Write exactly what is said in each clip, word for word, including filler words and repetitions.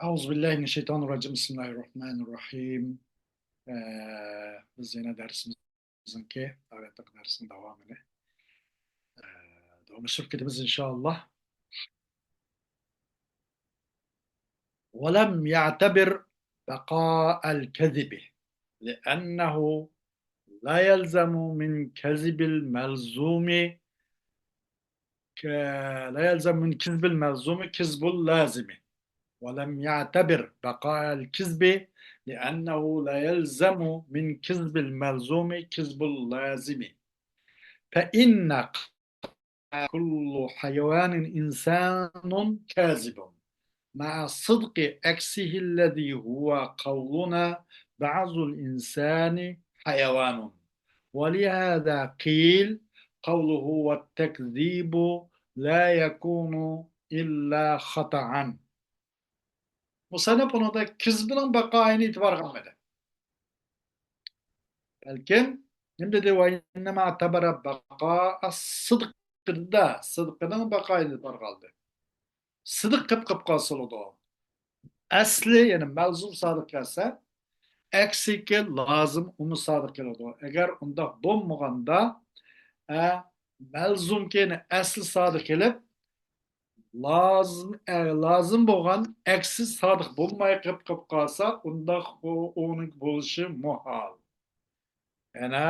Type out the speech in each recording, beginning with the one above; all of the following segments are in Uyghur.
أعوذ بالله من الشيطان الرجيم. بسم الله الرحمن الرحيم. ئە، بىز يەنە دەرسىمىزنىڭكى، نۆۋەتتىكى دەرسنىڭ داۋامىنى، ئە، داۋاملاشتۇرۇپ كېتىمىز، ئىنشائاللا. ولم يعتبر بقاء الكذب لأنه لا يلزم من كذب الملزوم ك-، لا يلزم من كذب الملزوم كذب اللازم. ولم يعتبر بقاء الكذب لأنه لا يلزم من كذب الملزوم كذب اللازم. فإن كل حيوان إنسان كاذب مع الصدق عكسه الذي هو قولنا بعض الإنسان حيوان. ولهذا قيل قوله والتكذيب لا يكون إلا خطأ. مۇسەننىپ ئۇنىڭدا كىزبىنىڭ بەقائىنى ئېتىبارغا ئالمىدى. بەلكىم نېمە دېدى؟ وإنما اعتبر بقاء الصدق دېدى، سىدقىنىڭ بەقائىنى ئېتىبارغا ئالدى. سىدىق قېپ قېپ قالسا بولىدۇ. ئەسلى، يەنى مەلزۇم سادىق كەلسە، ئەكسىكى لازىم ئۇمۇ سادىق كېلىدۇ. ئەگەر ئۇنداق بولمىغاندا، ئە، مەلزۇمكى، يەنى ئەسلى سادىق كېلىپ، لازىم، ئە، لازىم بولغان ئەكسى سادىق بولماي قېپ قېپ قالسا، ئۇنداق ئۇ-، ئۇنىڭ بولۇشى مۇھال. يەنى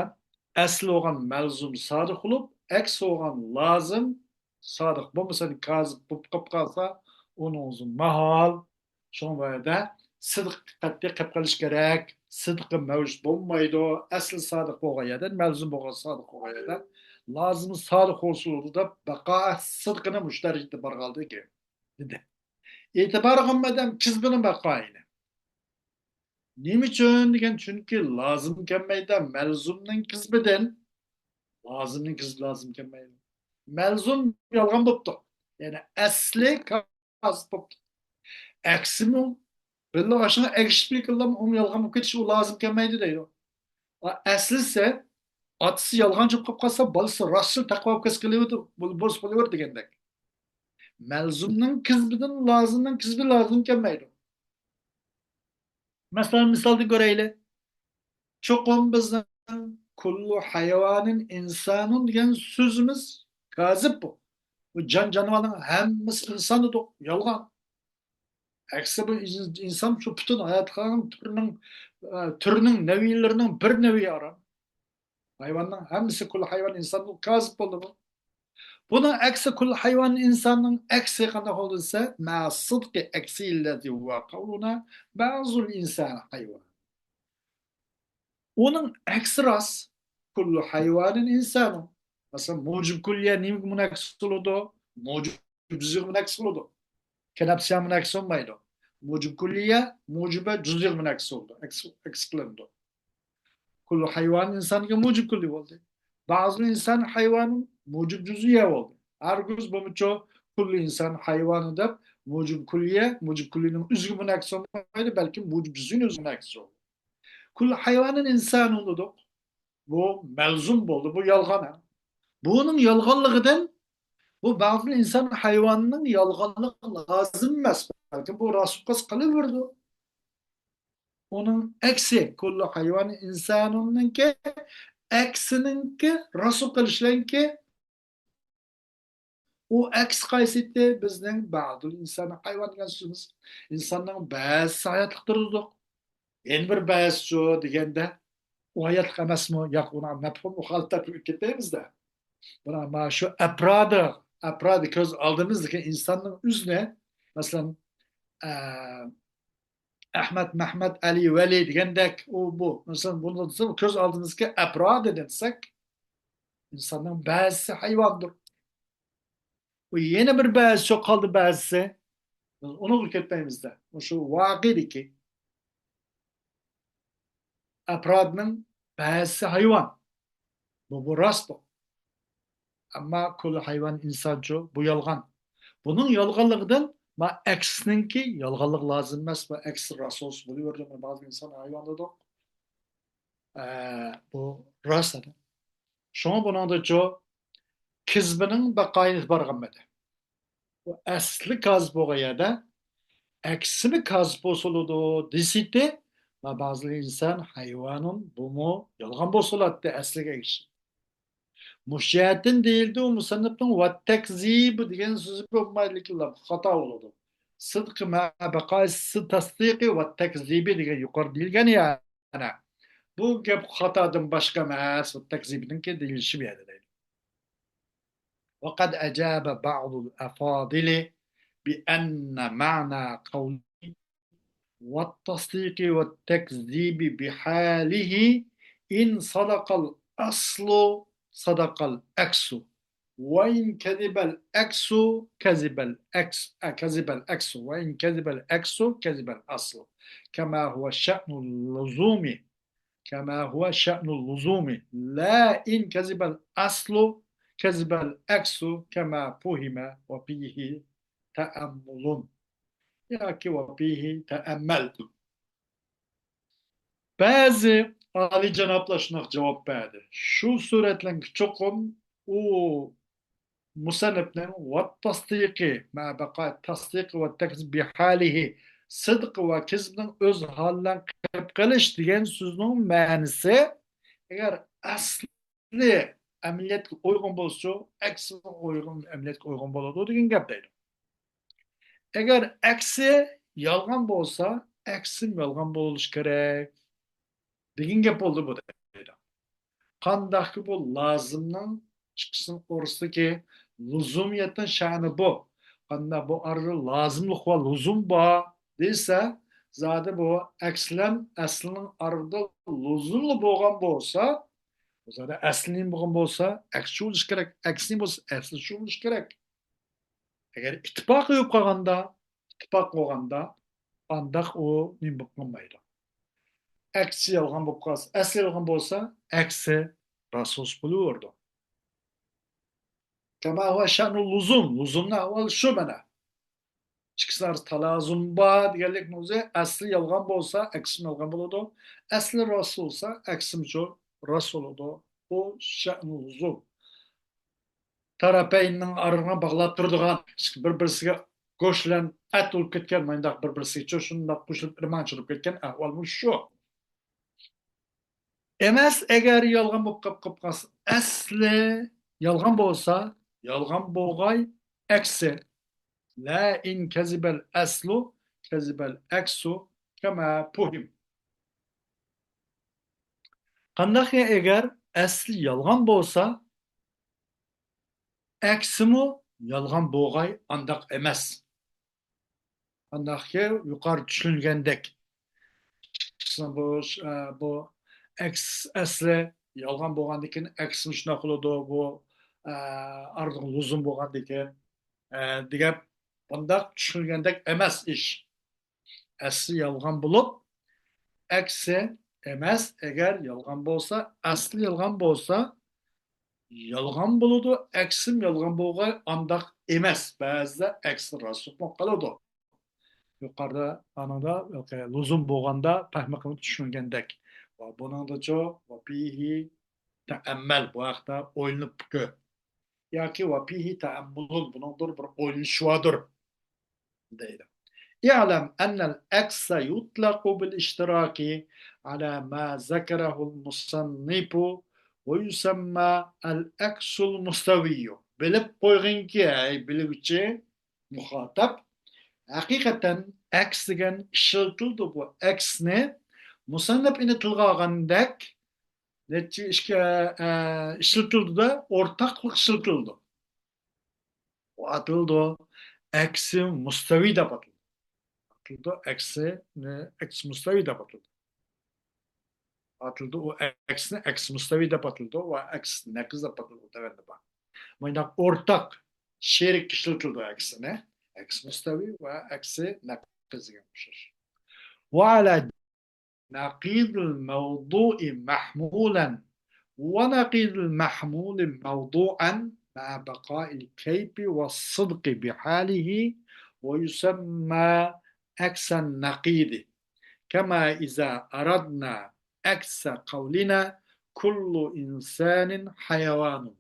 ئەسلى بولغان مەلزۇم سادىق بولۇپ، ئەكسى بولغان لازىم سادىق بولمىسا، كازىب بولۇپ قېپ قالسا، ئۇنىڭ ئۆزى ماھال. شۇڭا بۇ يەردە سىدىق قەتئىي قېپ قېلىش كېرەك. سىدىقى مەۋجۇت بولمايدۇ. ئەسلى سادىق بولغان يەردە، مەلزۇم بولغان سادىق بولغان يەردە، لازىم سادىق بولسىلىدۇ دەپ، بەقا سىدىقىنى مۇشۇ دەرىجىدە بارغانلىقى دېدى. ئېتىبارغا ئالمىدىم كىزبىنى بەقائىنى. نېمە ئۈچۈن دېگەن، چۈنكى لازىم كەلمەيدۇ مەلزۇمنىڭ كىزبىدىن. لازىمنىڭ كىزبى لازىم كەلمەيدۇ. مەلزۇم يالغان بوپتۇ. يەنى ئەسلى كاز بوپتۇ. ئەكسىمۇ بىللە ئاشۇنىڭ ئەگىشىپ كېلىپ ئۇمۇ يالغان بولۇپ كېتىشى ئۇ لازىم كەلمەيدۇ دەيدۇ. ئا، ئەسلىسى، ئاتىسى يالغانچى بولۇپ قالسا، بالىسى راستچىل تەقۋا بولۇپ كەتسە قېلىۋېرىدۇ، بول-، بولسا بولۇۋېرىدۇ دېگەندەك. مەلزۇمنىڭ كىزبىدىن لازىمنىڭ كىزبى لازىم كەلمەيدۇ. مەسىلەن، مىسالدىن كۆرەيلى. چوقۇم بىزنىڭ كۇللۇ ھايۋانىن ئىنسانۇن دېگەن سۆزىمىز كازىب بۇ. بۇ جان-جانىۋارنىڭ ھەممىسى ئىنسان دېدۇق، يالغان. ئەكسى بۇ ئىن-، ئىنسان شۇ پۈتۈن ھاياتلىقنىڭ تۈرىنىڭ، ئە، تۈرىنىڭ نەۋىلىرىنىڭ بىر نەۋى ئاران. ھايۋاننىڭ ھەممىسى كۇللۇ ھايۋان ئىنسان بۇ كازىب بولدى بۇ. بۇنىڭ ئەكسى كۇللۇ ھايۋان ئىنساننىڭ ئەكسى قانداق بولدى دېسە، مع الصدق عكسه الذي هو قولنا بعض الإنسان حيوان. ئۇنىڭ ئەكسى راست. كۇللۇ ھايۋانىن ئىنسانۇن. مەسىلەن، مۇجىب كۈللىيە نېمىگە مۇنەكىس بولىدۇ؟ مۇجىب جۈزئىيگە مۇنەكىس بولىدۇ. كەنەپسىيە مۇنەكىس بولمايدۇ. مۇجىب كۈللىيە، مۇجىبە جۈزئىيگە مۇنەكىس بولىدۇ. ئەكس، ئەكس قىلىنىدۇ. كۇللۇ ھايۋان ئىنسانغا مۇجىب كۈللى بولدى. بەزى ئىنسان ھايۋان مۇجىب جۈزئىيە بولدى. ھەرگىز بولمىچۇ كۇللۇ ئىنسان ھايۋانى دەپ مۇجىب كۈللىيە، مۇجىب كۈللىنىڭ ئۆزىگە مۇنەكىس بولمايدۇ، بەلكىم مۇجىب جۈزئىنىڭ ئۆزىگە مۇنەكىس بولىدۇ. كۇللۇ ھايۋانىن ئىنسانۇن دېدۇق. بۇ مەلزۇم بولدى، بۇ يالغان. بۇنىڭ يالغانلىقىدىن بۇ بەزى ئىنسان ھايۋاننىڭ يالغانلىقى لازىم ئەمەس، بەلكىم بۇ راست قىلىۋېرىدۇ. ئۇنىڭ ئەكسى، كۇللۇ ھايۋان ئىنسانۇننىڭكى ئەكسىنىڭكى راست قىلىشلىنكى ئۇ ئەكس قايسى ئىدى؟ بىزنىڭ بەزى ئىنسان ھايۋان دېگەن سۆزىمىز ئىنساننىڭ بەزىسى ھاياتلىق تۇرىدۇ. يەنە بىر بەزىسى دېگەندە، ئۇ ھاياتلىق ئەمەسمۇ؟ ياق، ئۇنى مەپھۇم مۇخالىپەت قىلىپ كەتمەيمىز-دە. بۇنى ئەمما شۇ ئەپرادى، ئەپرادى كۆز ئالدىمىزدىكى ئىنساننىڭ ئۆزىنى، مەسىلەن، ئە، ئەھمەد، مەھمەد، ئەلى، ۋەلى دېگەندەك، ئۇ، بۇ. مەسىلەن، بۇنى دېسە، كۆز ئالدىمىزدىكى ئەپرادى دېسەك، ئىنساننىڭ بەزىسى ھايۋاندۇر. ئۇ يەنە بىر بەزىسى، قالدى بەزىسى. بىز ئۇنىڭغا كەتمەيمىز-دە. مۇشۇ ۋەقەدىكى ئەپرادنىڭ بەزىسى ھايۋان. بۇ، بۇ راست بۇ. ئەمما كۇللى ھايۋان ئىنسانچۇ، بۇ يالغان. بۇنىڭ يالغانلىقىدىن ما ئەكسىنىڭكى يالغانلىقى لازىم ئەمەس، ما ئەكسى راست بولسا بولۇۋېرىدۇ، ما بەزى ئىنسان ھايۋان دېدۇق. ئە، بۇ راست ئەدە. شۇڭا بۇنىڭدىچۇ كىزبىنىڭ بەقائىنى بارغانمىدى. بۇ ئەسلى كاز بولغان يەردە ئەكسىمۇ كازىپ بولسا بولىدۇ دېسىتى، ما بازىل ئىنسان ھايۋانۇن، بۇمۇ يالغان بولسا بولاتتى ئەسلىگە ئەگىشىپ. مۇشۇ جەھەتتىن دېيىلدى، ئۇ مۇسەننىپنىڭ ۋەتتەكزىبۇ دېگەن سۆزى بولمايدۇ، لېكىن خاتا بولىدۇ. سىدقى مە بەقائىس تەستىقى ۋەتتەكزىبى دېگەن يۇقىرىدا دېيىلگەن يەنە. بۇ گەپ خاتادىن باشقا ئەمەس، ۋەتتەكزىبنىڭكى دېيىلىشى بۇ يەردە دەيدۇ. وقد أجاب بعض الأفاضل بأن معنى قوله والتصديق والتكذيب بحاله إن صدق الأصل صدق العكس، وإن كذب العكس كذب العكس، آه، كذب العكس، وإن كذب العكس كذب الأصل، كما هو شأن اللزوم، كما هو شأن اللزوم، لا إن كذب الأصل كذب العكس كما فهم وفيه تأمل. ياكى وفيه تأمل. بەزى ئالىيجانابلار شۇنداق جاۋاب بەردى. شۇ سۈرەتلەرگە چوقۇم ئۇ مۇسەننىپنىڭ ۋەتتەستىقى، مە بەقائىت تەستىق ۋەتتەكزىب بىھالىھى، سىدىق ۋە كىزىبنىڭ ئۆز ھالى بىلەن قېلىپ قېلىش دېگەن سۆزنىڭ مەنىسى، ئەگەر ئەسلى ئەمەلىيەتكە ئۇيغۇن بولسىچۇ، ئەكسىگە ئۇيغۇن، ئەمەلىيەتكە ئۇيغۇن بولىدۇ دېگەن گەپ دەيدۇ. ئەگەر ئەكسى يالغان بولسا، ئەكسىمۇ يالغان بولۇشى كېرەك دېگەن گەپ بولدى بۇ دەيدۇ. قانداقكى بۇ لازىمنىڭ ئىككىسىنىڭ ئورىسىدىكى لۇزۇمىيەتنىڭ شەنى بۇ. قانداق بۇ ئارىدا لازىملىق ۋە لۇزۇم بار دېسە، زادى بۇ ئەكسلەن ئەسلىنىڭ ئارىدا لۇزۇملا بولغان بولسا، زادى ئەسلى نېمە بولغان بولسا، ئەكسى بولۇشى كېرەك، ئەكسى نېمە بولسا، ئەسلى شۇ بولۇشى كېرەك. ئەگەر ئىتتىپاق بولۇپ قالغاندا، ئىتتىپاق بولغاندا، ئانداق ئۇ نېمە بولۇپ قالمايدۇ. ئەكسى يالغان بولۇپ قالسا، ئەسلى يالغان بولسا، ئەكسى راست بولۇپ بولۇۋېرىدۇ. كما هو شأن اللزوم، لۇزۇمنىڭ ئەھۋالى شۇ مانا. ئىككىسىنىڭ ئارىسىدا تالازۇم بار دېگەنلىكنىڭ ئۆزى، ئەسلى يالغان بولسا، ئەكسىمۇ يالغان بولىدۇ. ئەسلى راست بولسا، ئەكسىمۇ شۇ راست بولىدۇ. بۇ شەنۇ لۇزۇم. تەرەپەينىڭ ئارىلىقىنى باغلاپ تۇرىدىغان، بىر-بىرسىگە گۆش بىلەن ئەت بولۇپ كەتكەن، مانداق بىر-بىرسىگە شۇنداق قوشۇلۇپ، ئىرمانچىلىپ كەتكەن ئەھۋالمۇ شۇ. ئەمەس، ئەگەر يالغان بولۇپ قاپ-، قاپ قالسا، ئەسلى يالغان بولسا، يالغان بولغاي ئەكسى. لا ئىن كەزىبەل ئەسلۇ كەزىبەل ئەكسۇ كەما پۇھىم. قانداقكى ئەگەر ئەسلى يالغان بولسا، ئەكسىمۇ يالغان بولغاي ئانداق ئەمەس. قانداقكى يۇقىرى چۈشەنگەندەك. بۇ، ئە، بۇ ئەكس ئەسلى يالغان بولغاندىكىن ئەكسىمۇ شۇنداق بولىدۇ. بۇ، ئە، ئارىدىغا لۇزۇم بولغاندىكىن، ئە، دېگەن بۇنداق چۈشەنگەندەك ئەمەس ئىش. ئەسلى يالغان بولۇپ، ئەكسى ئەمەس، ئەگەر يالغان بولسا، ئەسلى يالغان بولسا، يالغان بولىدۇ، ئەكسىم يالغان بولغاي ئانداق ئەمەس. بەزىدە ئەكسى راست بولۇپ قالىدۇ. يۇقىرىدا ئانىڭدا لۇزۇم بولغاندا پەھمى قىلىپ چۈشەنگەندەك. ۋە بۇنىڭدىچۇ، ۋە پىھى تەئەممەل، بۇ ھەقتە ئويلىنىپ كۆر. ياكى ۋە پىھى تەئەممۇلۇن، بۇنىڭدۇر بىر ئويلىنىش باردۇر دەيدۇ. اعلم أن العكس يطلق بالاشتراك على ما ذكره المصنف ويسمى العكس المستوي. بىلىپ قويغىنكى، ئەي بىلگۈچى، مۇخاتاب، ھەقىقەتەن ئەكس دېگەن ئىشلىتىلىدۇ. بۇ ئەكسنى مۇسەننىپ ئېنى تىلغا ئالغاندەك نەچچە ئىككى، ئە، ئىشلىتىلىدۇ-دە، ئورتاقلىق ئىشلىتىلىدۇ. ئۇ ئاتىلىدۇ، ئەكسى مۇستەۋى دەپ ئاتىلىدۇ. ئاتىلىدۇ، ئەكسى، ئەكسى مۇستەۋى دەپ ئاتىلىدۇ. ئاتىلىدۇ، ئۇ ئەكسىنى ئەكسى مۇستەۋى دەپ ئاتىلىدۇ ۋە ئەكسى نەقىز دەپ ئاتىلىدۇ. تۆۋەندە بار. مۇنداق ئورتاق شېرىك ئىشلىتىلىدۇ ئەكسىنى. ئەكسى مۇستەۋى ۋە ئەكسى نەقىز دېگەن ئوخشاش. وعلى نقيض الموضوع محمولا ونقيض المحمول موضوعا مع بقاء الكيف والصدق بحاله ويسمى عكس النقيض. كما إذا أردنا عكس قولنا كل إنسان حيوان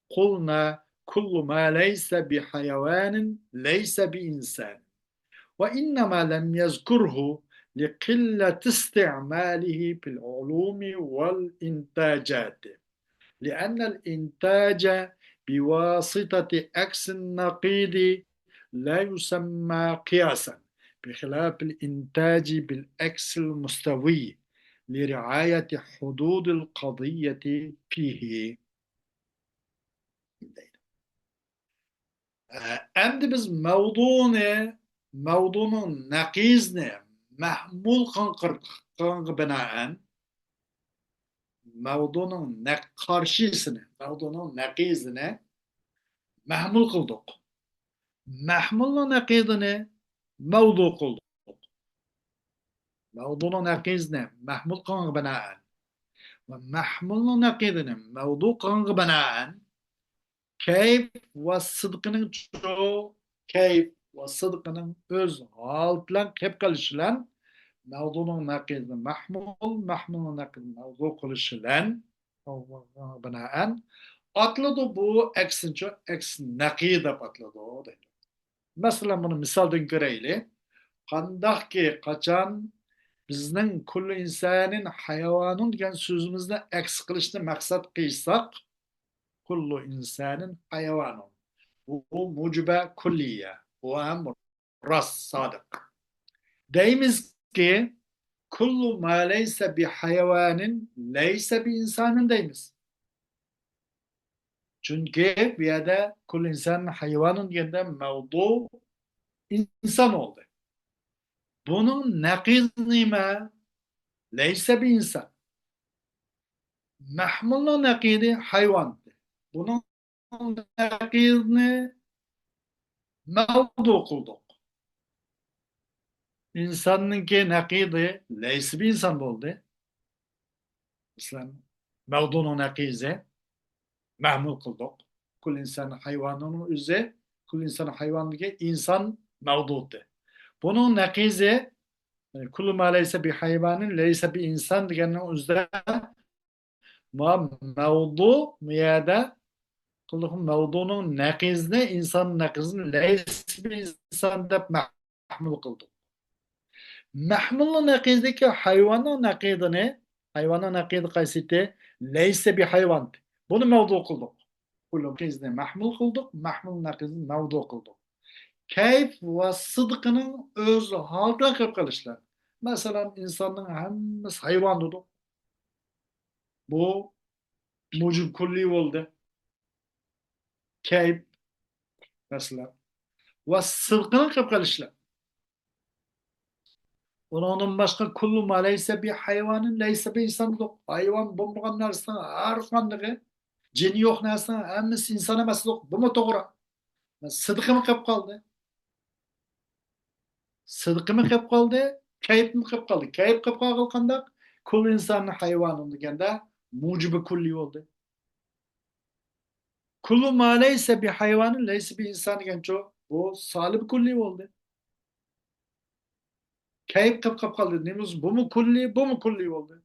قلنا كل ما ليس بحيوان ليس بإنسان. وإنما لم يذكره لقلة استعماله في العلوم والإنتاجات، لأن الإنتاج بواسطة عكس النقيض لا يسمى قياسا، بخلاف الإنتاج بالعكس المستوي، لرعاية حدود القضية فيه. ئەمدى بىز مەۋزۇنى، مەۋزۇنىڭ نەقىزىنى مەھمۇل قىلغانغا بىنائەن، مەۋزۇنىڭ نەق-، قارشىسىنى، مەۋزۇنىڭ نەقىزىنى مەھمۇل قىلدۇق. مەھمۇلنىڭ نەقىزىنى مەۋزۇ قىلدۇق. مەۋزۇنىڭ نەقىزىنى مەھمۇل قىلغانغا بىنائەن ۋە مەھمۇلنىڭ نەقىزىنى مەۋزۇ قىلغانغا بىنائەن، كەيپ ۋە سىدقىنىڭچۇ، كەيپ ۋە سىدقىنىڭ ئۆز ھالىتى بىلەن قېلىپ قېلىشى بىلەن مەۋزۇنىڭ نەقىزىنى مەھمۇل، مەھمۇلنىڭ نەقىزىنى مەۋزۇ قىلىشى بىلەن بىنائەن ئاتىلىدۇ، بۇ ئەكسىنچۇ، ئەكس نەقىز دەپ ئاتىلىدۇ دەيدۇ. مەسىلەن، بۇنى مىسالدىن كۆرەيلى. قانداقكى، قاچان بىزنىڭ كۇللۇ ئىنسانىن ھايۋانۇن دېگەن سۆزىمىزنى ئەكس قىلىشنى مەقسەت قىلساق، كۇللۇ ئىنسانىن ھايۋانۇن. بۇ مۇجىبە كۇللىيە. بۇ ھەم راست، سادىق. دەيمىزكى، كۇللۇ ما لەيسە بىھايۋانىن لەيسە بىئىنسانىن دەيمىز. چۈنكى بۇ يەردە كۇللۇ ئىنسانىن ھايۋانىن دېگەندە مەۋزۇ ئىنسان بولدى. بۇنىڭ نەقىزى نېمە؟ لەيسە بىئىنسان. مەھمۇلنىڭ نەقىزى ھايۋان. بۇنىڭ نەقىزىنى مەۋزۇ قىلدۇق. ئىنساننىڭكى نەقىزى لەيسە بىئىنسان بولدى. مەسىلەن، مەۋزۇنىڭ نەقىزى مەھمۇل قىلدۇق. كۇللۇ ئىنسان ھايۋانىنىڭ ئۆزى، كۇللۇ ئىنسان ھايۋاندىكى ئىنسان مەۋزۇدى. بۇنىڭ نەقىزى، يەنى كۇللۇ ما لەيسە بىھايۋانىن لەيسە بىئىنسان دېگەننىڭ ئۆزىدە ما مەۋزۇ، بۇ يەردە قىلدۇق مەۋزۇنىڭ نەقىزىنى، ئىنسان نەقىزىنى لەيسە بىئىنسان دەپ مەھمۇل قىلدۇق. مەھمۇلنىڭ نەقىزىدىكى ھايۋاننىڭ نەقىزىنى، ھايۋاننىڭ نەقىزى قايسىتى؟ لەيسە بىھايۋان. بۇنى مەۋزۇ قىلدۇق. كۇللۇ نەقىزىنى مەھمۇل قىلدۇق، مەھمۇل نەقىزىنى مەۋزۇ قىلدۇق. كەيپ ۋە سىدقىنىڭ ئۆز ھالىتىدە قېلىپ قېلىشلار. مەسىلەن، ئىنساننىڭ ھەممىسى ھايۋان دېدۇق. بۇ مۇجىب كۇللى بولدى. كەيپ، مەسىلەن. ۋە سىدقىنىڭ قېلىپ قېلىشلار. ئۇنىڭدىن باشقا، كۇللۇ ما لەيسە بىھايۋانىن لەيسە بىئىنسان دېدۇق. ھايۋان بولمىغان نەرسىنىڭ ھەر قاندىقى، جېنى يوق نەرسىنىڭ ھەممىسى ئىنسان ئەمەس دېدۇق. بۇمۇ توغرا. سىدقىمۇ قېلىپ قالدى. سىدقىمۇ قېلىپ قالدى، كەيپمۇ قېلىپ قالدى. كەيپ قېلىپ قالغىلى قانداق؟ كۇللۇ ئىنسانىن ھايۋانىن دېگەندە مۇجىبى كۇللى بولدى. كۇللۇ ما لەيسە بىھايۋانىن لەيسە بىئىنسان دېگەنچۇ؟ بۇ سالىبى كۇللى بولدى. كەيپ قېلىپ قېلىپ قالدى. نېمە بولسا، بۇمۇ كۇللى، بۇمۇ كۇللى بولدى.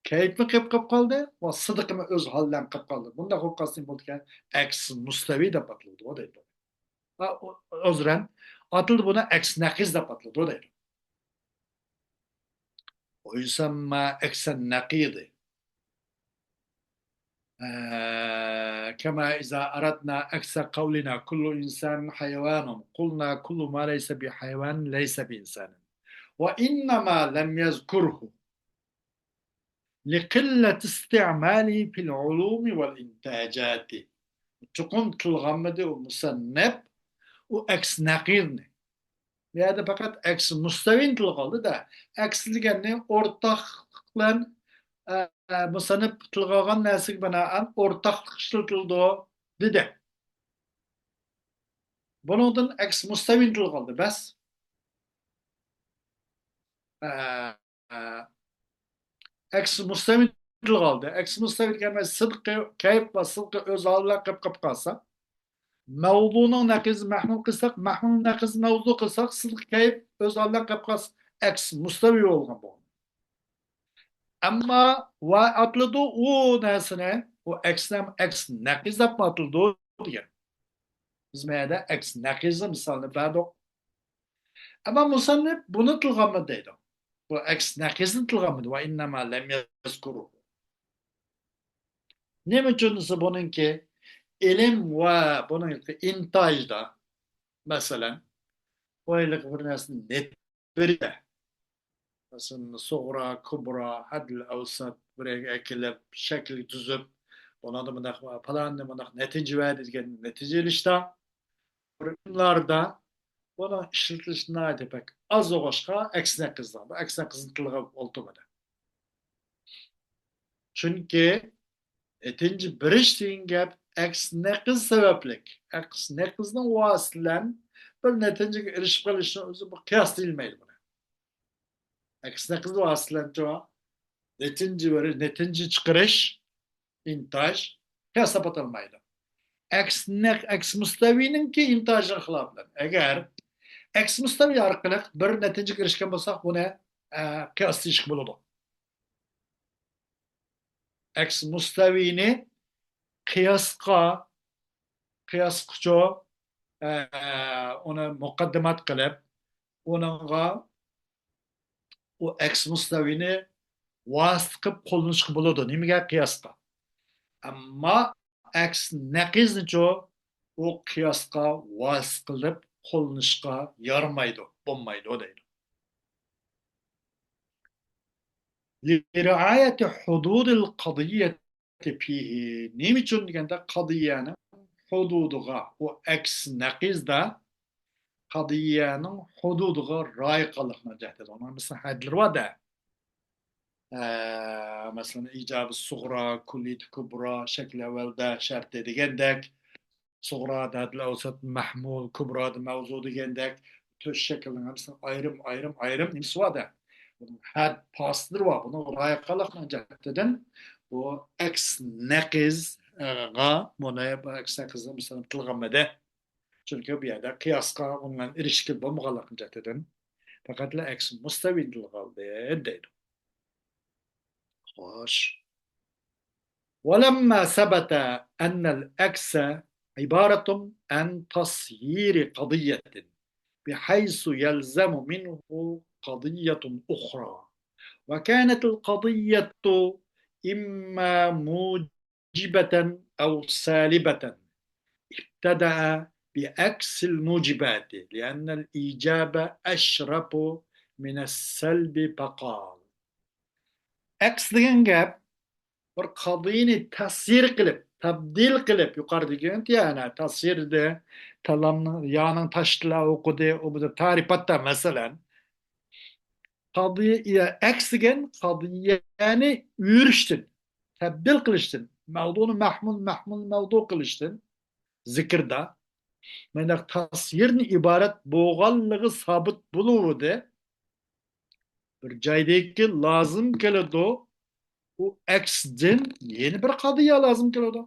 كەيپمۇ قېلىپ قېلىپ قالدى، ۋە سىدقىمۇ ئۆز ھالى بىلەن قېلىپ قالدى. بۇنداق بولۇپ قالسا نېمە بولىدىكەن؟ ئەكس مۇستەۋى دەپ ئاتىلىدۇ دەيدۇ. ھا، ئۇ-، ئۇزرەن، ئاتىلدى بۇنى ئەكس نەقىز دەپ ئاتىلىدۇ دەيدۇ. ويسمى عكس النقيض. آه، كما إذا أردنا عكس قولنا كل إنسان حيوان، قلنا كل ما ليس بحيوان ليس بإنسان. وإنما لم يذكره لقلة استعماله في العلوم والإنتاجات. چوقۇم تىلغا ئالمىدى ئۇ مۇسەننىپ، ئۇ ئەكس نەقىزنى. بۇ يەردە پەقەت ئەكس مۇستەۋىنى تىلغا ئالدى-دە. ئەكس دېگەننى ئورتاقلىق بىلەن، ئە، ئە، مۇسەننىپ تىلغا ئالغان نەرسىگە بىنائەن ئورتاقلىق ئىشلىتىلىدۇ، دېدى. بۇنىڭدىن ئەكس مۇستەۋىنى تىلغا ئالدى، بەس. ئە، ئەكس مۇستەۋىنى تىلغا ئالدى. ئەكس مۇستەۋى دېگەن سىدقى، كەيپ ۋە سىدقى ئۆز ھالى بىلەن قېلىپ، قېلىپ قالسا، مەۋزۇنىڭ نەقىزى مەھمۇل قىلساق، مەھمۇلنىڭ نەقىزى مەۋزۇ قىلساق، سىدقى، كەيپ ئۆز ھالى بىلەن قېلىپ قالسا، ئەكس مۇستەۋى بولغان بولىدۇ. ئەمما ۋە ئاتىلىدۇ ئۇ نەرسىنى، ئۇ ئەكسنى ھەم ئەكس نەقىز دەپمۇ ئاتىلىدۇ دېگەن. بىز مەيەدە ئەكس نەقىزنى مىسالنى بەردۇق. ئەمما مۇسەننىپ بۇنى تىلغا ئالمىدى دەيدۇ. بۇ ئەكس نەقىزنى تىلغا ئالمىدى. ۋە ئىننەما لەم يەزكۇرۇ. نېمە ئۈچۈن دېسە، بۇنىڭكى ئىلىم ۋە بۇنىڭكى ئىنتاجدا، مەسىلەن، بۇ ھېلىقى بىر نەرسىنى نېتىپ بېرىدە. مەسىلەن، سۇغرا، كۇبرا، ھەددىل ئەۋسەت بىر يەرگە ئەكېلىپ، شەكىل تۈزۈپ، بۇنىڭدا مۇنداق، پالاننى مۇنداق نەتىجە بەردى دېگەن نەتىجە ئېلىشتا، بىر ئىلىملاردا بۇنىڭ ئىشلىتىلىشى ناھايىتى بەك ئاز بولغاچقا، ئەكسىنى قىزدىغان، بۇ ئەكسىنى قىزنى تىلغا ئولتۇرمىدى. چۈنكى نەتىجە بېرىش دېگەن گەپ ئەكس نەقىز سەۋەبلىك. ئەكس نەقىزنىڭ ۋاسىتە بىلەن بىر نەتىجىگە ئېرىشىپ قېلىشنىڭ ئۆزى بۇ قىياس دېيىلمەيدۇ بۇنى. ئەكس نەقىز ۋاسىتە بىلەن نەتىجە بېرىش، نەتىجە چىقىرىش، ئىنتاج قىياس دەپ ئاتالمايدۇ. ئەكس نەق-، ئەكس مۇستەۋىنىڭكى ئىنتاجىنىڭ خىلاپى بىلەن. ئەگەر ئەكس مۇستەۋى ئارقىلىق بىر نەتىجىگە ئېرىشكەن بولساق، بۇنى، ئە، قىياس دېيىشكە بولىدۇ. ئەكس مۇستەۋىنى قىياسقا، قىياسقىچۇ، ئە، ئۇنى مۇقەددىمات قىلىپ، ئۇنىڭغا ئۇ ئەكس مۇستەۋىنى ۋاسىتە قىلىپ قوللىنىشقا بولىدۇ. نېمىگە؟ قىياسقا. ئەمما ئەكس نەقىزنىچۇ ئۇ قىياسقا ۋاسىتە قىلىپ قوللىنىشقا يارىمايدۇ، بولمايدۇ دەيدۇ. لرعاية حدود القضية فيه. نېمە ئۈچۈن دېگەندە، قەدىيەنىڭ ھۇدۇدىغا، ئۇ ئەكس نەقىزدە قەدىيەنىڭ ھۇدۇدىغا رىئايە قىلغانلىقىنىڭ جەھىتىدىن. ئۇنىڭ مىسال ھەدلىرى بار-دە. ئە، مەسىلەن، ئىجابى سۇغرا، كۇللىيىتى كۇبرا، شەكلى ئەۋۋەلدە شەرتى دېگەندەك، سۇغرادا ھەددىل ئەۋسەت مەھمۇل، كۇبرادا مەۋزۇ دېگەندەك تۆت شەكىلنىڭ ھەممىسىنىڭ ئايرىم، ئايرىم، ئايرىم نېمىسى بار-دە. بۇنىڭ ھەد پاسىللىرى بار. بۇنىڭ رىئايە قىلغانلىقنىڭ جەھىتىدىن بۇ ئەكس نەقىزغا بۇنى، بۇ ئەكس نەقىزنى مىسال تىلغا ئالمىدى. چۈنكى بۇ يەردە قىياسقا ئۇنىڭ بىلەن ئېرىشكىلى بولمىغانلىقنىڭ جەھىتىدىن پەقەتلا ئەكس مۇستەۋىنى تىلغا ئالدى دەيدۇ. خوش. ولما ثبت أن العكس عبارة عن تصيير قضية بحيث يلزم منه قضية أخرى، وكانت القضية إما موجبة أو سالبة، ابتدأ بعكس الموجبات، لأن الإيجاب أشرف من السلب، فقال. ئەكس دېگەن گەپ بىر قەدىيەنى تەسيىر قىلىپ، تەبدىل قىلىپ، يۇقىرىدا دېگەن يەنى تەسيىردە تالامنىڭ، يانىڭ تاشتىلا ئوقۇدى، ئۇ بىر تەرىپاتتا، مەسىلەن. قەدىيە، ئەكس دېگەن قەدىيەنى ئۆرۈشتىن، تەبدىل قىلىشتىن، مەۋزۇنى مەھمۇل، مەھمۇل مەۋزۇ قىلىشتىن، زىكىردا مۇنداق تەسيىردىن ئىبارەت بولغانلىقى سابىت بولۇۋىدى. بىر جايدىكى لازىم كېلىدۇ. ئۇ ئەكسىدىن يەنە بىر قەدىيە لازىم كېلىدۇ.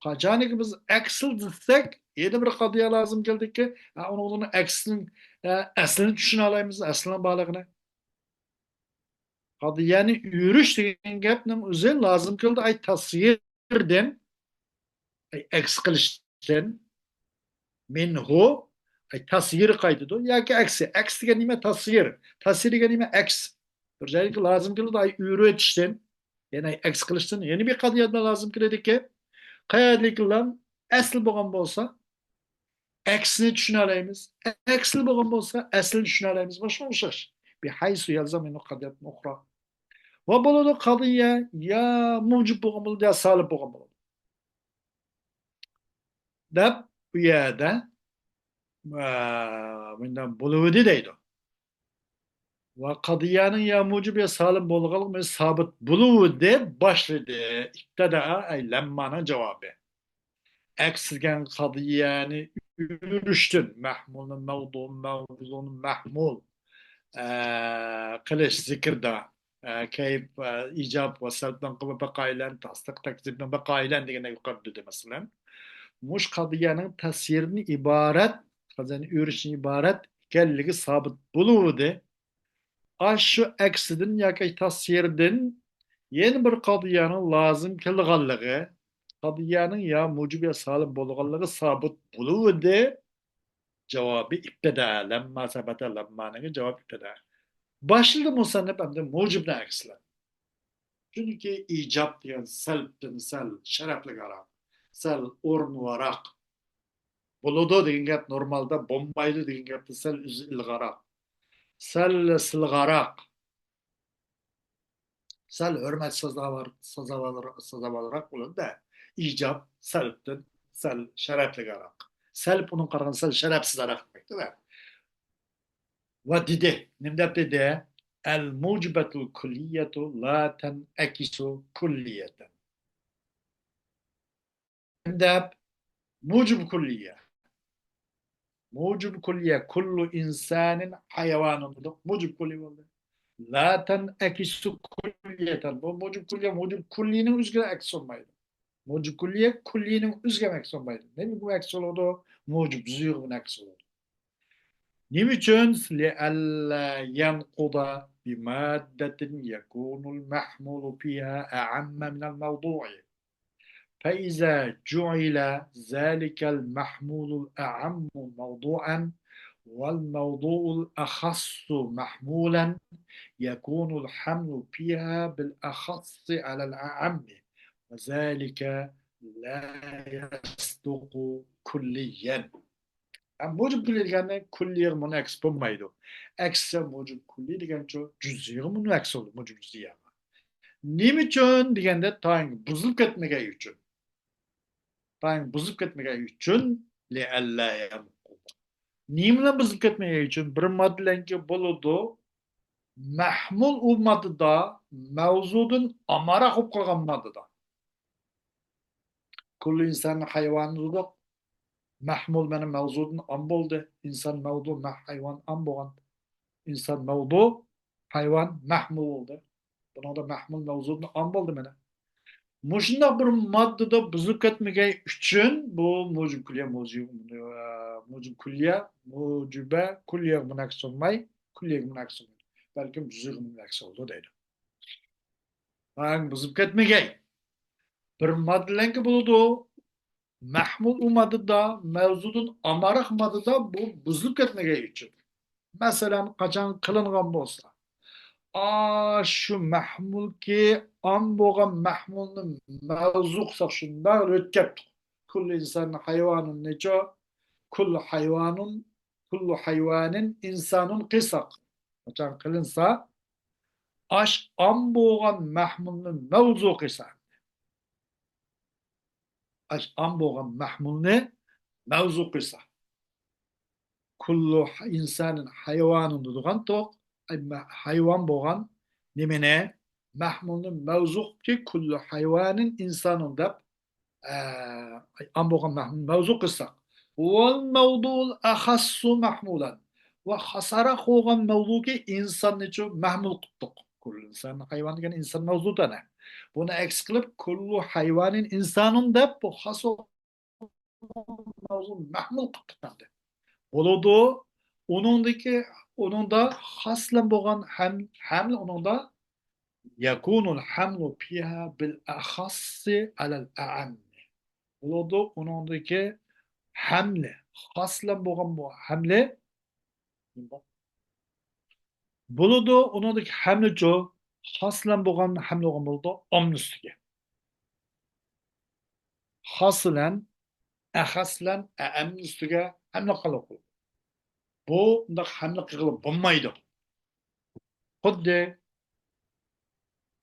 قاچانكى بىز ئەكسىل دېسەك، يەنە بىر قەدىيە لازىم كېلىدۇكى، ھە، ئۇنىڭ ئەكسىنىڭ، ھە، ئەسلىنى چۈشىنەلەيمىز، ئەسلىنىڭ بارلىقىنى. قەدىيەنى ئۆرۈش دېگەن گەپنىڭ ئۆزى لازىم كېلىدۇ. ئەي تەسيىردىن، ئەي ئەكس قىلىشتىن، مىنھۇ، ئەي تەسيىر قايتىدۇ. ياكى ئەكسى. ئەكس دېگەن نېمە؟ تەسيىر. تەسيىر دېگەن نېمە؟ ئەكس. بىر جايغا لازىم كېلىدۇ، ئەي ئۆرۈۋېتىشتىن. يەنى ئەكس قىلىشتىن يەنە بىر قەدىيە لازىم كېلىدىكى، قەدىيەلىكلەر ئەسلى بولغان بولسا، ئەكسىنى چۈشىنەلەيمىز. ئەكسىل بولغان بولسا، ئەسلىنى چۈشىنەلەيمىز. باشقا ئوخشاش. بىھەيسۇ يەلزەمۇ قەدىيەتۇن ئۇخرا. ۋە بولىدۇ قەدىيە يا مۇجىب بولغان بولىدۇ، يا سالىب بولغان بولىدۇ. دەپ بۇ يەردە، ئە، مۇنداق بولۇۋىدى دەيدۇ. ۋە قەدىيەنىڭ يا مۇجىب يا سالىم بولغانلىقى سابىت بولۇۋىدى باشلىدى. ئىبتىدا، ئەي لەممانىڭ جاۋابى. ئەكسىگەن قەدىيەنى ئۆرۈشتىن، مەھمۇلنى مەۋزۇ، مەۋزۇنى مەھمۇل، ئە، قىلىش زىكىردا، ئە، كەيپ، ئە، ئىجاب ۋە سەلبنىڭ قىلمى بەقائىلەن، تەسدىق تەكزىبنىڭ بەقائىلەن دېگەندەك يۇقىرىدا دېدى، مەسىلەن. مۇش قەدىيەنىڭ تەسيىردىن ئىبارەت، قەدىيەنى ئۆرۈشتىن ئىبارەت ئىكەنلىكى سابىت بولۇۋىدى. ئاشۇ ئەكسىدىن ياكى تەسيىردىن يەنە بىر قەدىيەنىڭ لازىم كېلىدىغانلىقى، قەدىيەنىڭ يا مۇجىب يا سالىم بولىدىغانلىقى سابىت بولۇۋىدى. جاۋابى ئىبتىدا، لەمما سەبەتە، لەممانىڭ جاۋابى ئىبتىدا. باشلىدى مۇسەننىپ ئەمدى مۇجىبنى ئەكسلەپ. چۈنكى ئىجاب دېگەن سەلبتىن سەل شەرەپلىكراق، سەل ئورۇنلۇراق. بولىدۇ دېگەن گەپ نورمالدا، بولمايدۇ دېگەن گەپتىن سەل ئۆزى ئىلغاراق، سەل سىلغاراق، سەل ھۆرمەت سازاۋار، سازاۋار، سازاۋارراق بولىدۇ-دە. ئىجاب سەلبتىن سەل شەرەپلىكراق. سەلب ئۇنىڭغا قارىغاندا سەل شەرەپسىزراق دېمەكتە-دە. ۋە دېدى، نېمە دەپ دېدى؟ الموجبة الكلية لا تنعكس كلية. دەپ، مۇجىب كۇللىيە. مۇجىب كۇللىيە، كۇللۇ ئىنسانىن ھايۋانىن دېدۇق. مۇجىب كۇللىيە بولدى. لا تنعكس كلية. بۇ مۇجىب كۇللىيە، مۇجىب كۇللىنىڭ ئۆزىگە ئەكس بولمايدۇ. مۇجىب كۇللىيە كۇللىنىڭ ئۆزىگە ئەكس بولمايدۇ. نېمىگە ئەكس بولىدۇ؟ مۇجىب زىيغىغا ئەكس بولىدۇ. نېمە ئۈچۈن؟ لئلا ينقض بمادة يكون المحمول فيها أعم من الموضوع. فإذا جعل ذلك المحمول الأعم موضوعا والموضوع الأخص محمولا يكون الحمل فيها بالأخص على الأعم وذلك لا يصدق كليا. ھەم مۇجىب كۇللى دېگەننى كۇللىيغا مۇنەكس بولمايدۇ. ئەكسىچە مۇجىب كۇللى دېگەنچۇ جۈزئىيغا مۇنەكس بولىدۇ، مۇجىب جۈزئىيغا. نېمە ئۈچۈن دېگەندە، تايىنكى بۇزۇلۇپ كەتمىگەن ئۈچۈن. تايىنكى بۇزۇلۇپ كەتمىگەن ئۈچۈن، لئلا ينقض. نېمە بىلەن بۇزۇلۇپ كەتمىگەن ئۈچۈن؟ بىر ماددىلەنكى بولىدۇ، مەھمۇل ئۇ ماددىدا مەۋزۇدىن ئامراق بولۇپ قالغان ماددىدا. كۇللۇ ئىنسان ھايۋان دېدۇق. مەھمۇل مانا مەۋزۇدىن ئام بولدى. ئىنسان مەۋزۇ، مەھ ھايۋان ئام بولغان. ئىنسان مەۋزۇ، ھايۋان مەھمۇل بولدى. بۇنىڭدا مەھمۇل مەۋزۇدىن ئام بولدى مانا. مۇشۇنداق بىر ماددىدا بۇزۇلۇپ كەتمىگەن ئۈچۈن بۇ مۇجىب كۈللىيە، مۇجىب، مۇجىب كۈللىيە، مۇجىبە كۈللىيەگە مۇنەكس بولماي، كۈللىيەگە مۇنەكس بولمايدۇ. بەلكىم جۈزئىيگە مۇنەكس بولىدۇ دەيدۇ. ھاڭ بۇزۇپ كەتمىگەي. بىر ماددىلەنكى بولىدۇ. مەھمۇل ئۇ ماددىدا، مەۋزۇدىن ئامراق ماددىدا بۇ بۇزۇلۇپ كەتمىگەي ئۈچۈن. مەسىلەن، قاچان قىلىنغان بولسا، ئاشۇ مەھمۇلكى ئام بولغان مەھمۇلنى مەۋزۇ قىلساق شۇنداق ئۆتكەپتۇ. كۇللۇ ئىنسانىن ھايۋانىن نېچە؟ كۇللۇ ھايۋانىن، كۇللۇ ھايۋانىن ئىنسانىن قىلساق. قاچان قىلىنسا، ئاش ئام بولغان مەھمۇلنى مەۋزۇ قىلسا. ئاش ئام بولغان مەھمۇلنى مەۋزۇ قىلسا. كۇللۇ ئىنسانىن ھايۋانىن دېدىغان توق، ئاي، مە-، ھايۋان بولغان نېمىنى؟ مەھمۇلنى مەۋزۇ قىلىپكى، كۇللۇ ھايۋانىن ئىنسانىن دەپ، ئە، ئام بولغان مەھمۇلنى مەۋزۇ قىلساق. ۋەل مەۋزۇئۇل ئەخەسسۇ مەھمۇلەن. ۋە خاسراق بولغان مەۋزۇكى ئىنساننىچۇ مەھمۇل قىپتۇق. كۇللۇ ئىنسانىن ھايۋان دېگەن ئىنسان مەۋزۇ تەنە. بۇنى ئەكس قىلىپ، كۇللۇ ھايۋانىن ئىنسانىن دەپ، بۇ خاس مەۋزۇ مەھمۇل قىلىپ تۇتقانىدى. بولىدۇ. ئۇنىڭدىكى، ئۇنىڭدا خاس بىلەن بولغان ھەم-، ھەملە ئۇنىڭدا يەكۇنۇل ھەملۇ فىھا بىل ئەخەسسى ئەلەل ئەئەممى. بولىدۇ. ئۇنىڭدىكى ھەملە، خاس بىلەن بولغان بۇ ھەملە بولىدۇ، ئۇنىڭدىكى ھەملىچۇ، خاس بىلەن بولغان ھەملە بولغان بولىدۇ، ئامما ئۈستىگە. خاس بىلەن، ئەخەس بىلەن ئەئەممە ئۈستىگە ھەملە قىلىدۇ. بۇ، ئۇنداق ھەملە قىلغىلى بولمايدۇ. خۇددى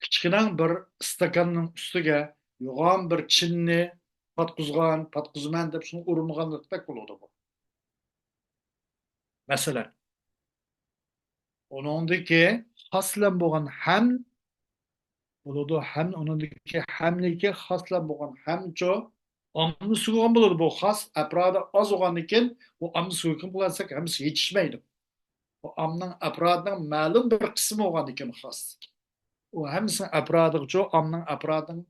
كىچىككىنە بىر ئىستاكاننىڭ ئۈستىگە يوغان بىر چىنىنى پاتقۇزغان، پاتقۇزىمەن دەپ شۇنى ئۇرۇنغانلىقتەك بولىدۇ بۇ. مەسىلەن، ئۇنىڭدىكى خاس بىلەن بولغان ھەم بولىدۇ، ھەم ئۇنىڭدىكى ھەملىكى خاس بىلەن بولغان ھەمچۇ ئامما سۆكۈن بولىدۇ. بۇ خاس ئەپرادى ئاز بولغاندىكىن، بۇ ئامما سۆكۈن قىلغانسەك ھەممىسى يېتىشمەيدۇ. بۇ ئاممىنىڭ ئەپرادىنىڭ مەلۇم بىر قىسمى بولغاندىكىن خاس. ئۇ ھەممىسىنىڭ ئەپرادىغىچۇ، ئاممىنىڭ ئەپرادىنىڭ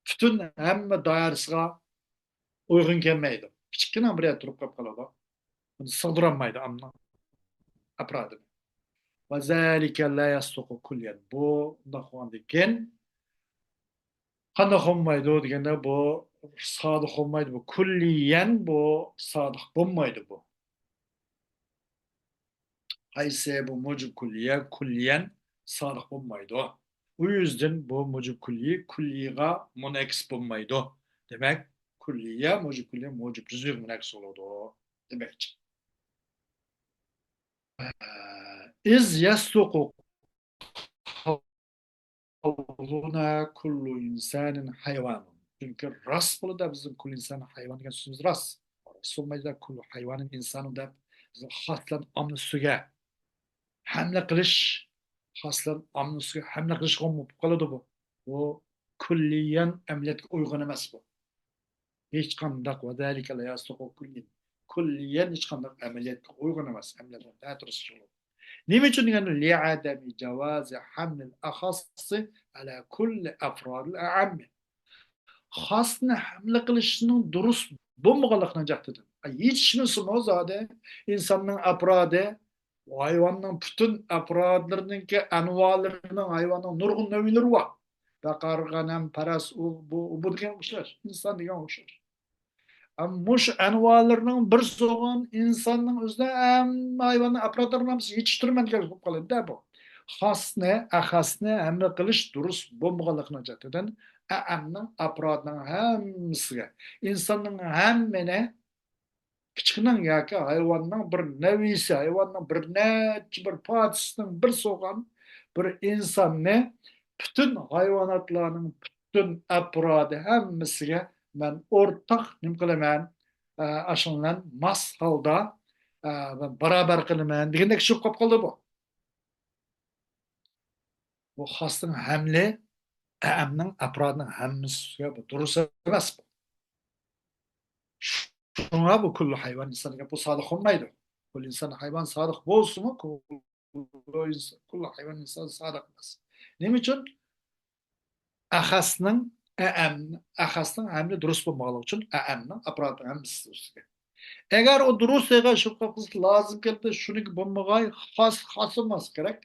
پۈتۈن ھەممە دائىرىسىغا ئۇيغۇن كەلمەيدۇ. كىچىككىنە بىر يەردە تۇرۇپ قېلىپ قالىدۇ. بۇنى سىغدۇرالمايدۇ ئاممىنىڭ ئەپرادىنى. ۋەزالىكە لا يەسلۇقۇ كۇللىيەن. بۇ ئۇنداق بولغاندىن كېيىن قانداق بولمايدۇ دېگەندە، بۇ سادىق بولمايدۇ. بۇ كۇللىيەن بۇ سادىق بولمايدۇ بۇ. قايسى بۇ مۇجىب كۈللىيە كۈللىيەن سادىق بولمايدۇ. ئۇ يۈزدىن بۇ مۇجىب كۈللىي كۈللىيغا مۇنئەكس بولمايدۇ. دېمەك، كۈللىيە مۇجىب كۈللىيە مۇجىب جۈزئىيگە مۇنئەكس بولىدۇ دېمەكچى. ئىز يەسدۇقۇ قەۋلۇنا كۇللۇ ئىنسانىن ھايۋانۇن. چۈنكى راست بولىدۇ، بىزنىڭ كۇللۇ ئىنسان ھايۋان دېگەن سۆزىمىز راست. راست بولمايدۇ، كۇللۇ ھايۋانىن ئىنسانۇن دەپ بىز خاس بىلەن ئامنى ئۈستىگە ھەملە قىلىش، خاس بىلەن ئامنى ئۈستىگە ھەملە قىلىشقا بولۇپ قالىدۇ بۇ. بۇ كۈللىيەن ئەمەلىيەتكە ئۇيغۇن ئەمەس بۇ. ھېچقانداق ۋەزەلىكە لا يەسلۇقۇ كۈللىيەن. كۈللىيەن ھېچقانداق ئەمەلىيەتكە ئۇيغۇن ئەمەس. ئەمەلىيەتتە نەتۇرۇسى شۇ. نېمە ئۈچۈن دېگەندە، لىئادەمى جاۋازى ھەملىل ئەخەسسى ئەلا كۈللى ئەفرادىل ئەئەممى. خاسنى ھەملە قىلىشنىڭ دۇرۇس بولمىغانلىقىنىڭ جەھىتىدىن. يېتىشمىسىمۇ زادى ئىنساننىڭ ئەپرادى، ھايۋاننىڭ پۈتۈن ئەپرادلىرىنىڭكى ئەنۋالىرىنىڭ، ھايۋاننىڭ نۇرغۇن نەۋىلىرى بار. بەقەر، غەنەم، پەرەس، ئۇ، بۇ، بۇ دېگەن ئوخشاش، ئىنسان دېگەن ئوخشاش. ئەمما مۇشۇ ئەنۋالىرىنىڭ بىرسى بولغان ئىنساننىڭ ئۆزىدە ھەممە ھايۋاننىڭ ئەپرادلىرىنى ھەممىسى يېتىشتۈرىمەن دېگەن بولۇپ قالىدۇ-دە بۇ. خاسنى، ئەخەسنى ھەملە قىلىش دۇرۇس بولمىغانلىقىنىڭ جەھىتىدىن ئەئەمنىڭ ئەپرادىنىڭ ھەممىسىگە، ئىنساننىڭ ھەممىنى كىچىكنىڭ ياكى ھايۋاننىڭ بىر نەۋىسى، ھايۋاننىڭ بىر نەچچە بىر پارچىسىنىڭ بىرسى بولغان بىر ئىنساننى پۈتۈن ھايۋاناتلارنىڭ پۈتۈن ئەپرادى ھەممىسىگە مەن ئورتاق نېمە قىلىمەن؟ ئە، ئاشۇنىڭ بىلەن ماس ھالدا، ئە، بارابەر قىلىمەن دېگەندەك چىقىپ قالدى بۇ. بۇ خاسنىڭ ھەملى ئەئەمنىڭ ئەپرادىنىڭ ھەممىسىگە بۇ دۇرۇس ئەمەس بۇ. شۇڭا بۇ كۈللى ھايۋان ئىنسان دېگەن بۇ سادىق بولمايدۇ. كۈللى ئىنسان ھايۋان سادىق بولسىمۇ، كۈللى ھايۋان ئىنسان سادىق ئەمەس. نېمە ئۈچۈن؟ ئەخەسنىڭ، ئەئەم، ئەخەسنىڭ ھەملى دۇرۇس بولمىغانلىقى ئۈچۈن ئەئەمنىڭ ئەپرادىنىڭ ھەممىسى دۇرۇس ئىكەن. ئەگەر ئۇ دۇرۇس دېگەن شۇ قىلسا لازىم كەلدى، شۇنىڭكى بولمىغاي، خاس، خاس بولماسلىقى كېرەك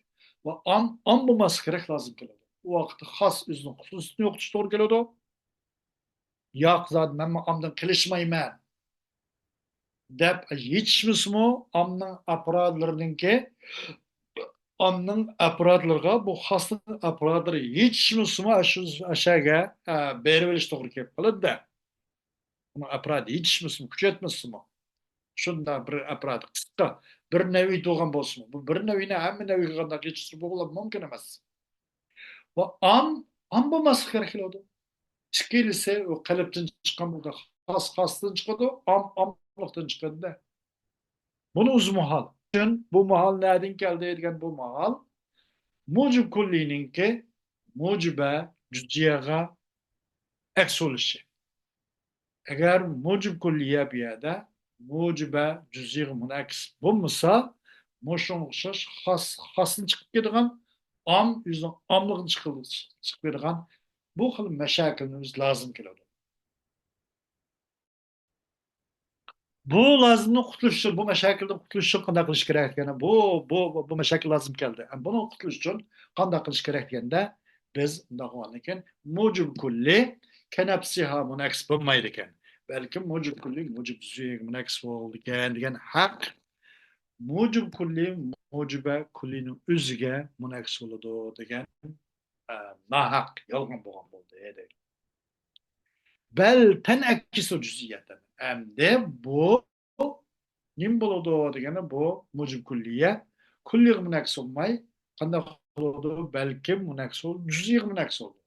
ۋە ئام، ئام بولماسلىقى كېرەك لازىم كېلىدۇ. ئۇ ۋاقىتتا خاس ئۆزىنىڭ خۇسۇسىيىتىنى يوقىتىش توغرا كېلىدۇ. ياق، زادى مەنمۇ ئامدىن قېلىشمايمەن دەپ يېتىشمىسىمۇ، ئامنىڭ ئەپرادلىرىنىڭكى، ئامنىڭ ئەپرادلىرىغا، بۇ خاسنىڭ ئەپرادلىرى يېتىشمىسىمۇ، ئاشۇ، ئاشەگە، ئە، بېرىۋېلىش توغرا كېلىپ قالىدۇ-دە. ئۇنىڭ ئەپرادى يېتىشمىسىمۇ، كۈچەيتمىسىمۇ، شۇنداق بىر ئەپرادى قىسقا، بىر نەۋى تۇغان بولسىمۇ، بۇ بىر نەۋىنى ھەممە نەۋىگە قانداق يېتىشتۈرۈپ بولغىلى مۇمكىن ئەمەس. ۋە ئام، ئام بولماسلىق كېرەك كېلىدۇ. ئىككىلىسى ئۇ قەلبتىن چىققان بولىدۇ، خاس، خاستىن چىقىدۇ، ئام، ئاملىقتىن چىقىدۇ-دە. بۇنى ئۆزى مۇھال. چۈن بۇ مۇھال نەدىن كەلدى دېگەن بۇ مۇھال مۇجىب كۈللىنىڭكى مۇجىبە جۈزئىيەگە ئەكس بولۇشى. ئەگەر مۇجىب كۈللىيە بۇ يەردە مۇجىبە جۈزئىيگە مۇنئەكس بولمىسا، مۇشۇنىڭغا ئوخشاش خاس، خاستىن چىقىپ كېتىدىغان، ئام ئۆزىنىڭ ئاملىقىدىن چىقىپ، چىقىپ كېتىدىغان بۇ خىل مەشەكىلنى ئۆزى لازىم كېلىدۇ. بۇ لازىمدىن قۇتۇلۇش ئۈچۈن، بۇ مەشەكىلدىن قۇتۇلۇش ئۈچۈن قانداق قىلىش كېرەك دېگەندە، بۇ، بۇ، بۇ، بۇ مەشەكىل لازىم كەلدى. ئەمما بۇنىڭ قۇتۇلۇش ئۈچۈن قانداق قىلىش كېرەك دېگەندە، بىز مۇنداق بولغاندىكىن، مۇجىب كۈللى كەنەپسىھا مۇنئەكس بولمايدىكەن. بەلكىم مۇجىب كۈللى مۇجىب جۈزئىگە مۇنئەكس بولىدىكەن دېگەن ھەق، مۇجىب كۈللى مۇجىبە كۈللىنىڭ ئۆزىگە مۇنئەكس بولىدۇ دېگەن، ئە، ناھەق، يالغان بولغان بولدى دەيدۇ. بەل تەنئەككىسۇ جۈزئىيەتەن. ئەمدى بۇ نېمە بولىدۇ دېگەندە، بۇ مۇجىب كۈللىيە كۈللىگە مۇنئەكس بولماي، قانداق بولىدۇ؟ بەلكىم مۇنئەكس بولىدۇ، جۈزئىگە مۇنئەكس بولىدۇ.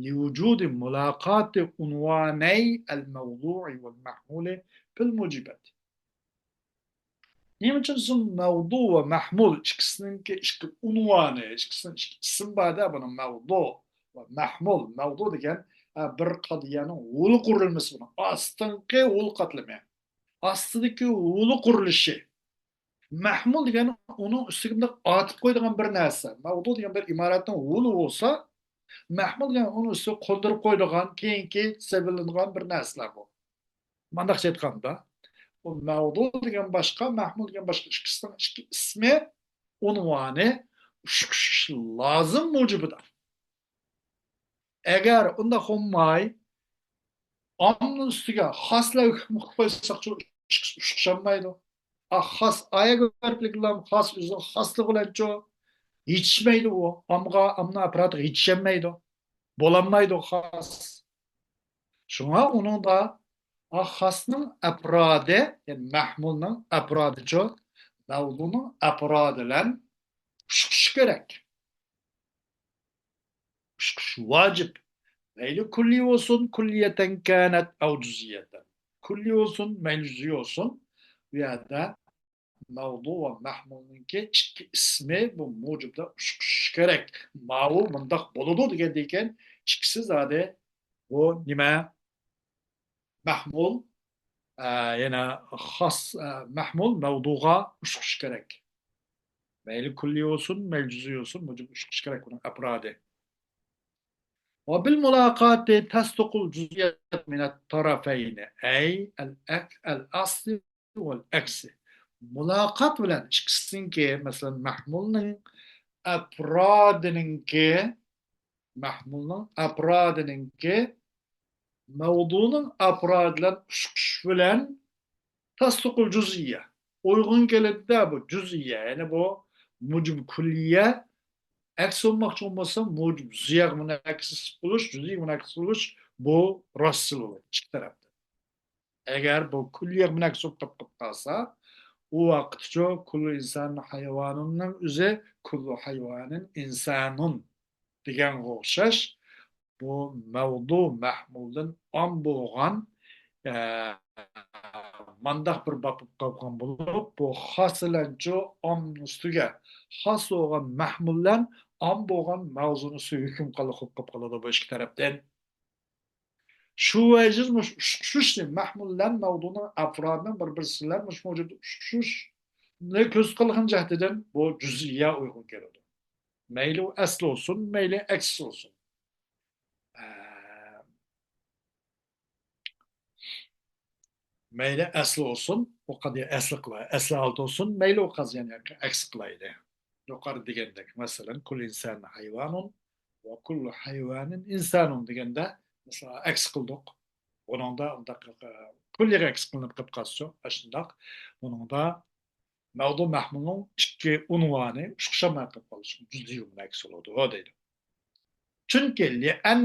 لىۋۇجۇدى مۇلاقاتى ئۇنۋانەي ئەلمەۋدۇئى ۋەلمەھمۇلى فىلمۇجىبەتى. نېمە ئۈچۈن دېسە، مەۋدۇ ۋە مەھمۇل ئىككىسىنىڭكى ئىككى ئۇنۋانى، ئىككىسىنىڭ ئىككى ئىسمى بار-دە، بۇنىڭ مەۋدۇ ۋە مەھمۇل. مەۋدۇ دېگەن، ئە، بىر قەدىيەنىڭ ھولى قۇرۇلمىسى بۇنىڭ. ئاستىنقى ھولى قاتلىمى. ئاستىدىكى ھولى قۇرۇلۇشى. مەھمۇل دېگەن ئۇنىڭ ئۈستىگە بۇنداق ئارتىپ قويىدىغان بىر نەرسە. مەۋدۇ دېگەن بىر ئىمارەتنىڭ ھولى بولسا، مەھمۇل دېگەن ئۇنىڭ ئۈستىگە قوندۇرۇپ قويىدىغان، كېيىنكى سېلىنىدىغان بىر نەرسىلەر بۇ. مانداقچە ئېيتقاندا، بۇ مەۋدۇ دېگەن باشقا، مەھمۇل دېگەن باشقا، ئىككىسىنىڭ ئىككى ئىسمى، ئۇنۋانى ئۇچرىشىش لازىم مۇجىبىدا. ئەگەر ئۇنداق بولماي، ئامنىڭ ئۈستىگە خاسلار ھۆكۈم قىلىپ قويساقچۇ، ئىككىسى ئۇچرىشالمايدۇ. ئا، خاس، ئايەگە بېرىپلىكلام خاس، ئۆزىنىڭ خاسلىقى بىلەنچۇ يېتىشمەيدۇ ئۇ. ئامغا، ئامنىڭ ئاپپاراتىغا يېتىشەلمەيدۇ. بولالمايدۇ خاس. شۇڭا ئۇنىڭدا ئا، خاسنىڭ ئەپرادى، يەنى مەھمۇلنىڭ ئەپرادىچۇ، مەۋزۇنىڭ ئەپرادى بىلەن ئۇچۇشۇشى كېرەك. ئۇچۇشۇش ۋاجىپ. مەيلى كۈللىي بولسۇن، كۈللىيەتەن كانەت ئەۋ جۈزئىيەتەن. كۈللىي بولسۇن، مەيلى جۈزئىي بولسۇن، بۇ يەردە مەۋزۇ ۋە مەھمۇلنىڭكى ئىككى ئىسمى بۇ مۇجىبتا ئۇچۇشۇشى كېرەك. ماۋۇ مۇنداق بولىدۇ دېگەندىكىن، ئىككىسى زادى بۇ نېمە؟ مەھمۇل، ئە، يەنە خاس، ئە، مەھمۇل مەۋزۇغا ئۇچۇشۇشى كېرەك. مەيلى كۈللىي بولسۇن، مەيلى جۈزئىي بولسۇن، مۇجىب ئۇچۇشۇشى كېرەك بۇنىڭ ئەپرادى. وبالملاقاة تصدق الجزئيات من الطرفين، أي الأك-، الأصل والعكس. مۇلاقات بىلەن ئىككىسىنىڭكى، مەسىلەن، مەھمۇلنىڭ ئەپرادىنىڭكى، مەھمۇلنىڭ ئەپرادىنىڭكى مەۋزۇنىڭ ئەپرادى بىلەن ئۇچۇشۇش بىلەن تەستىقۇل جۈزئىيە ئۇيغۇن كېلىدۇ-دە، بۇ جۈزئىيە، يەنى بۇ مۇجىب كۈللىيە ئەكس بولماقچى بولمىسا، مۇجىب جۈزئىيەگە مۇنەككىس بولۇش، جۈزئىي مۇنەككىس بولۇش، بۇ راستچىل بولىدۇ ئىككى تەرەپتىن. ئەگەر بۇ كۈللىيەگە مۇنەككىس بولۇپ قېلىپ قالسا، ئۇ ۋاقىتچۇ كۈللۇ ئىنسان ھايۋانۇننىڭ ئۆزى كۈللۇ ھايۋانىن ئىنسانۇن دېگەنگە ئوخشاش، بۇ مەۋزۇ مەھمۇلدىن ئام بولغان، ئە، مانداق بىر باب بولۇپ قالغان بولۇپ، بۇ خاس بىلەنچۇ ئامنىڭ ئۈستىگە خاس بولغان مەھمۇل بىلەن ئام بولغان مەۋزۇنىڭ ئۈستىگە ھۆكۈم قىلىدىغان بولۇپ قېلىپ قالىدۇ بۇ ئىككى تەرەپتىن. شۇ ۋەجىدە مۇشۇ ئۇچۇشۇشنى، مەھمۇل بىلەن مەۋزۇنىڭ ئەپرادىنىڭ بىر-بىرسى بىلەن مۇشۇ مۇجىبتا ئۇچۇشۇشنى كۆرسىتىدىغان جەھەتتىن بۇ جۈزئىيە ئۇيغۇن كېلىدۇ. مەيلى ئۇ ئەسلى بولسۇن، مەيلى ئەكسى بولسۇن. ئە، مەيلى ئەسلى بولسۇن، ئۇ قەدىيە ئەسلى قىلاي، ئەسلى ھالىتى بولسۇن، مەيلى ئۇ قەدىيەنى ئەكسى قىلايلى. يۇقىرىدا دېگەندەك، مەسىلەن، كۈللۇ ئىنسانىن ھايۋانۇن ۋە كۈللۇ ھايۋانىن ئىنسانۇن دېگەندە، مەسىلەن، ئەكس قىلدۇق. بۇنىڭدا ئۇنداق، ئە، كۈللىيەگە ئەكس قىلىنىپ قېلىپ قالسىچۇ، ئاشۇنداق. بۇنىڭدا مەۋزۇ مەھمۇلنىڭ ئىككى ئۇنۋانى ئۇچۇشالماي قېلىپ قالىدۇ، جۈزئىي مۇنەككىس بولىدۇ دەيدۇ. چۈنكى لأن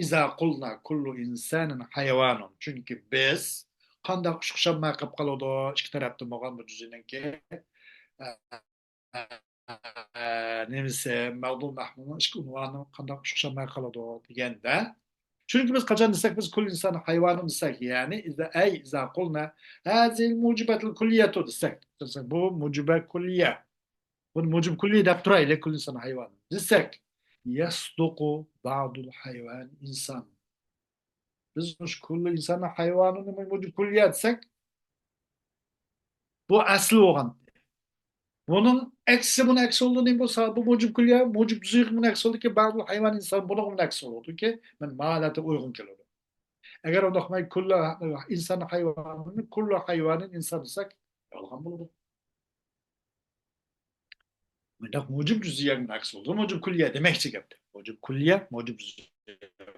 إذا قلنا كل إنسان حيوان، چۈنكى بىز قانداق ئۇچۇشالماي قېلىپ قالىدۇ، ئىككى تەرەپتىن بولغان بۇ جۈزئىينىڭكى، ئە، ئە، نېمىسى، مەۋزۇ مەھمۇلنىڭ ئىككى ئۇنۋانى قانداق ئۇچۇشالماي قالىدۇ دېگەندە، چۈنكى بىز قاچان دېسەك، بىز كل إنسان حيوان دېسەك، يەنى إذا، أي إذا قلنا هذه الموجبات الكلية دېسەك، بۇ مۇجىبە كۈللىيە، بۇنى مۇجىب كۈللىي دەپ تۇرايلى، كل إنسان حيوان دېسەك، يصدق بعض الحيوان إنسان. بىز مۇشۇ كل إنسان حيواننى مۇجىب كۈللىيە دېسەك، بۇ ئەسلى بولغان. بۇنىڭ ئەكسى، بۇنىڭ ئەكسى بولىدۇ، نېمە بولسا، بۇ مۇجىب كۈللىيە، مۇجىب جۈزئىيگە بۇنىڭ ئەكسى بولىدۇكى، بعض الحيوان إنسان، بۇنىڭغا بۇنىڭ ئەكسى بولىدۇكى، مەن ماھالەتتە ئۇيغۇن كېلىدۇ. ئەگەر ئۇنداق، مەن كل إنسان حيوان، كل حيوان إنسان دېسەك، يالغان بولىدۇ. مۇنداق مۇجىب جۈزئىيە مۇنەككىس بولىدۇ، مۇجىب كۈللىيە دېمەكچى گەپتە. مۇجىب كۈللىيە، مۇجىب جۈزئىيە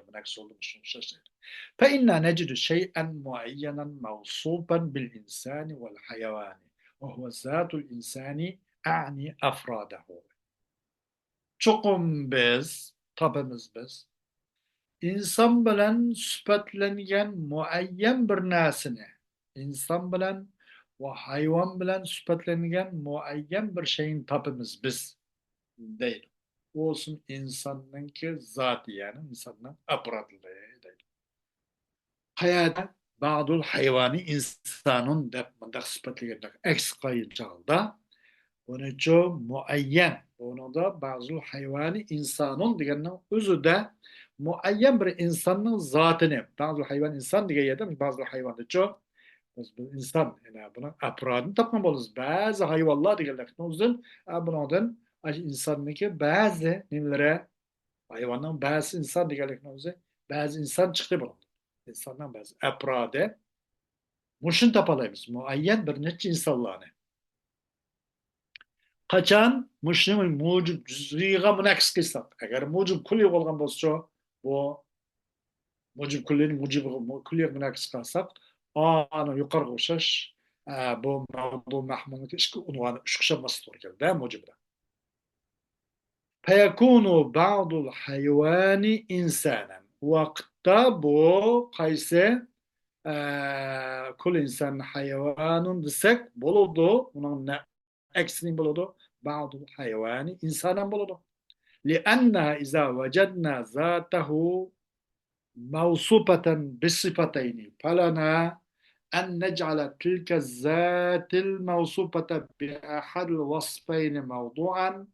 مۇنەككىس بولىدۇ، شۇنىڭغا ئوخشاش دەيدۇ. فإنا نجد شيئا معينا موصوفا بالإنسان والحيوان، وهو ذات الإنسان، أعني أفراده. چوقۇم بىز، تاپىمىز بىز، ئىنسان بىلەن سۈپەتلەنگەن مۇئەييەن بىر نەرسىنى، ئىنسان بىلەن ۋە ھايۋان بىلەن سۈپەتلەنگەن مۇئەييەن بىر شەينى تاپىمىز بىز، دەيدۇ. ئۇ بولسۇن ئىنساننىڭكى زاتى، يەنى ئىنساننىڭ ئەپرادلىرى دەيدۇ. قەيەردە بەزۇل ھايۋانى ئىنسانۇن دەپ مۇنداق سۈپەتلىگەندەك ئەكس قىلغان چاغدا، بۇنىچۇ مۇئەييەن، بۇنىڭدا بەزۇل ھايۋانى ئىنسانۇن دېگەننىڭ ئۆزىدە مۇئەييەن بىر ئىنساننىڭ زاتىنى، بەزۇل ھايۋان ئىنسان دېگەن يەردە بەزۇل ھايۋاندىچۇ، بىز بۇ ئىنسان، يەنى بۇنىڭ ئەپرادىنى تاپقان بولىمىز. بەزى ھايۋانلار دېگەنلىكنىڭ ئۆزىدىن، ئە، بۇنىڭدىن ئاشۇ ئىنساننىڭكى بەزى نېمىلىرى، ھايۋاننىڭ بەزىسى ئىنسان دېگەنلىكنىڭ ئۆزى، بەزى ئىنسان چىقتى بۇنىڭدىن. ئىنساننىڭ بەزى ئەپرادى. مۇشۇنى تاپالايمىز. مۇئەييەن بىر نەچچە ئىنسانلارنى. قاچان مۇشۇنى مۇجىب جۈزئىيغا مۇنەككىس قىلساق، ئەگەر مۇجىب كۈللىي بولغان بولسىچۇ، بۇ مۇجىب كۈللىينى مۇجىب كۈللىيگە مۇنەككىس قىلساق، ئانىڭ يۇقىرىغا ئوخشاش ئە، بۇ مەۋزۇ مەھمۇلنىڭكى ئىككى ئۇنۋانى ئۇچقا ئوخشاپ توغرا كەلدى، مۇجىبىدا. فيكون بعض الحيوان إنسانا. ۋاقىتتا بۇ قايسى؟ ئە، كل إنسان حيوان دېسەك بولىدۇ. ئۇنىڭ نە-، ئەكسى نېمە بولىدۇ؟ بعض الحيوان إنسانا بولىدۇ. لأنها إذا وجدنا ذاته موصوفة بصفتين، فلنا أن نجعل تلك الذات الموصوفة بأحد الوصفين موضوعا،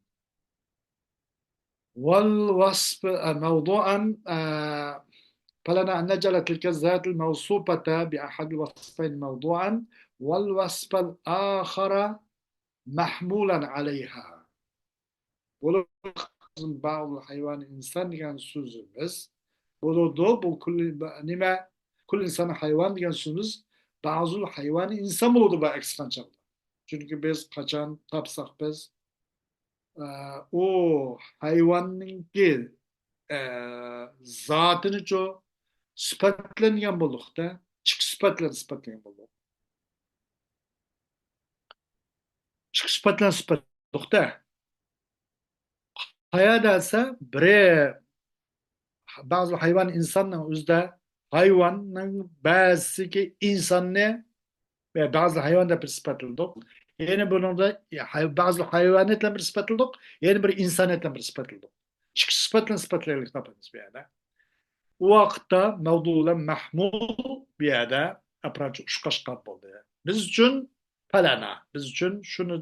والوصف، آه، موضوعا، آه، فلنا أن نجعل تلك الذات الموصوفة بأحد الوصفين موضوعا، والوصف الآخر محمولا عليها. بولۇپ، بەزىل ھايۋان ئىنسان دېگەن سۆزىمىز بولىدۇ. بۇ كۈللى، نېمە؟ كۈللى ئىنسان ھايۋان دېگەن سۆزىمىز بەزىل ھايۋان ئىنسان بولىدۇ، بۇ ئەكس قىلغان چاغدا. چۈنكى بىز قاچان تاپساق بىز، ئە، ئۇ ھايۋاننىڭكى، ئە، زاتىنىچۇ سۈپەتلەنگەن بولدۇق-دە. ئىككى سۈپەتلەن سۈپەتلەنگەن بولدۇق. ئىككى سۈپەتلەن سۈپەتلىدۇق-دە. قايەردە دېسە، بىرى بەزى ھايۋان ئىنساننىڭ ئۆزىدە، ھايۋاننىڭ بەزىسىكى ئىنساننى، بەزى ھايۋان دەپ بىر سۈپەتلىدۇق. يەنە بۇنىڭدا ھاي-، بەزى ھايۋانىيەت بىلەن بىر سۈپەتلىدۇق، يەنە بىر ئىنسانىيەت بىلەن بىر سۈپەتلىدۇق. ئىككى سۈپەتلەن سۈپەتلەنگەنلىكنى تاپىمىز بۇ يەردە. ئۇ ۋاقىتتا مەۋزۇ بىلەن مەھمۇل بۇ يەردە ئەپرانچە ئۇچقاچقان بولدى. بىز ئۈچۈن پەلەنا، بىز ئۈچۈن شۇنى،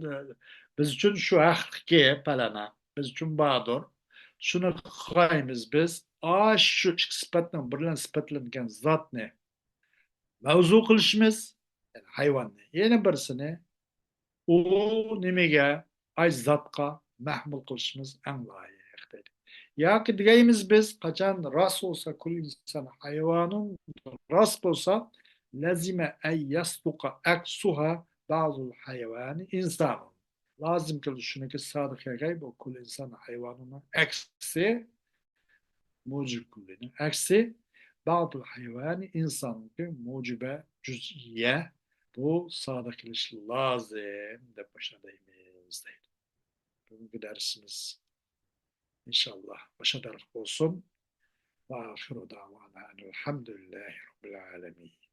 بىز ئۈچۈن شۇ ھەقلىقكى پەلەنا، بىز ئۈچۈن باردۇر. شۇنى قىلغايمىز بىز، ئاشۇ ئىككى سۈپەتنىڭ بىرلەن سۈپەتلەنگەن زاتنى مەۋزۇ قىلىشىمىز، يەنى ھايۋاننى. يەنە بىرسىنى ئۇ نېمىگە، ئاي زاتقا مەھمۇل قىلىشىمىز ئەڭ لايىق دەيدۇ. ياكى دېگەيمىز بىز، قاچان راست بولسا، كل إنسان حيوان راست بولسا، لزم أن يصدق عكسها بعض الحيوان إنسان. لازىم كېلىدۇ شۇنىڭكى سادىق كەلگەي، بۇ كل إنسان حيواننىڭ ئەكسى، موجىب كۈللىنىڭ ئەكسى، بعض الحيوان، ئىنساننىڭكى موجىبە جۈزئىيە، بۇ سادىق كېلىشى لازىم دەپ باشلايمىز دەيدۇ. بۈگۈنكى دەرسىمىز ئىنشاللا مۇشۇ قەدەرلىك بولسۇن. وآخر دعوانا أن الحمد لله رب العالمين.